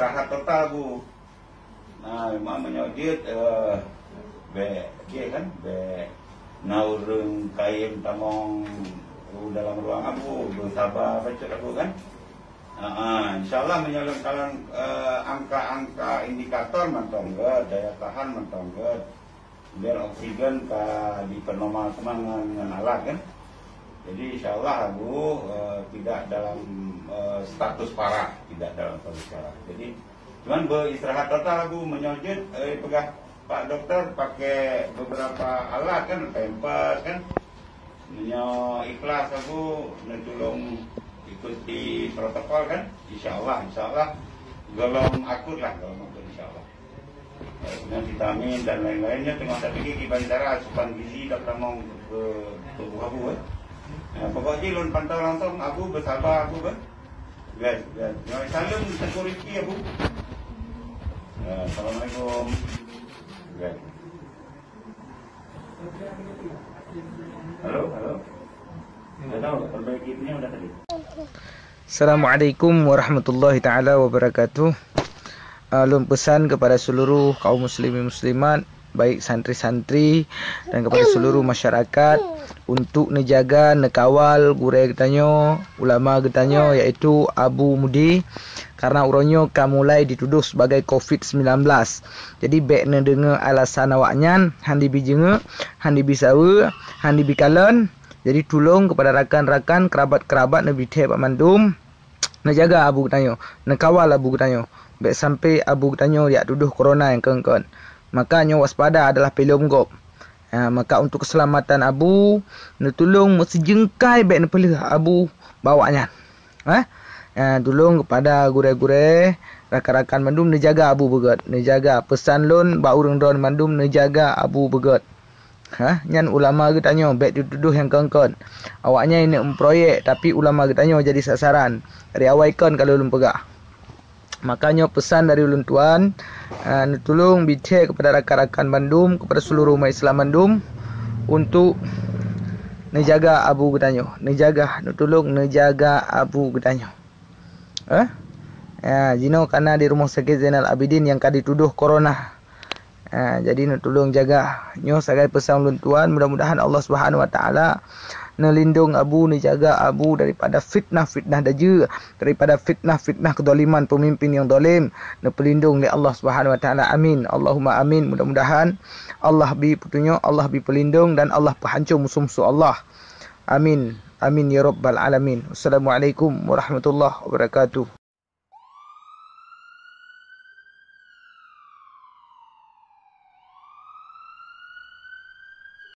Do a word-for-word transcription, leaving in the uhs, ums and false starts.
Rahat total, Bu. Nah, memang meunyoe jeuet, eh, bèk, jeuet kan, bèk na ureueng kayém tamong u dalam ruang, Abu, beusaba bacut, Abu, kan. Ha, ha, insya Allah meunyoe lôn kalon, eh, angka-angka indikator mantong gèt, daya tahan mantong gèt. Kemudian oksigen ka dipernormal teuma ngon, ngon alat kan. Jadi insya Allah Abu, eh, tidak dalam, eh, status parah, tidak dalam status parah. Jadi cuman beuistirahat total Abu, meunyoe jeuet, eh, peugah Pak Doktor pakai beberapa alat kan, pampers kan. Meunyoe ikhlas Abu, neutulông ikuti protokol kan, insya Allah, insya Allah golom akut lah, golom akut insya Allah. Eh, dengan vitamin dan lain-lainnya tengah tapikir kiban cara asupan gizi dan tamong ke tubuh Abu, eh. Eh, pokok jih lôn pantau langsung, Abu beusaba, Abu, eh. Kan, kan. Nyoe saleuem Teungku Rizki, Abu. Eh, assalamualaikum. Kan. Halo, halo. Tidak tahu, perbaiki punya udah tadi. Assalamualaikum warahmatullahi taala wabarakatuh. Ah, lôn peusan kepada seluruh kaum muslimin muslimat, baik santri-santri dan kepada seluruh masyarakat untuk neujaga, neukawal gurèe geutanyoe, ulama geutanyoe, yaitu Abu Mudi, karena uroe nyoe ka mulai dituduh sebagai covid sembilan belas. Jadi bèk neudeungoe alasan awaknyan, han dibi jeungeuk, han dibi saweue, han dibi kalon. Jadi tulông kepada rakan-rakan, kerabat-kerabat neubi thèe bak mandum, neujaga abu geutanyoe, neukawal abu geutanyoe. Bèk sampai abu geutanyoe jak tudoh corona nyang keungkot. Maka nyoe waspada adalah peulom gob. Ha, maka untuk keselamatan abu, neutulông meusijeungkai bèk neupeuleueh abu bak awaknyan. Ha? Ha, tulông kepada gurèe-gurèe, rakan-rakan mandum neujaga abu beugèt. Neujaga, peusan lôn bak ureueng droen mandum neujaga abu beugèt. Ha, nyan ulama geutanyoe bèk ditudoh nyang keungkot. Awaknyan neuk meuproyek, tapi ulama geutanyoe jadi sasaran. Dari awai kon ka lôn peugah. Maka nyoe peusan dari ulôn tuan, ha, neutulông bi thèe kepada rakan-rakan bandum, kepada seluruh umat Islam bandum untuk neujaga abu geutanyoe, neujaga, neutulông neujaga abu geutanyoe. Eh? Ha, jinoe kana di Rumoh Sakét Zainal Abidin nyang ka ditudoh corona. Ha, jadi neutulông jaga. Nyoe sagai peusan ulôn tuan, mudah-mudahan Allah Subhanahu Wa Taala neulindong abu, neujaga abu daripada fitnah-fitnah dajeu, daripada fitnah-fitnah kezaliman pemimpin nyang zalim, neupeulindong lé Allah Subhanahu Wa Taala. Amin. Allahumma amin. Mudah-mudahan Allah bi peutunyok, Allah bi peulindong dan Allah peuhanco musoh-musoh Allah. Amin. Amin ya rabbal alamin. Wassalamualaikum warahmatullahi wabarakatuh.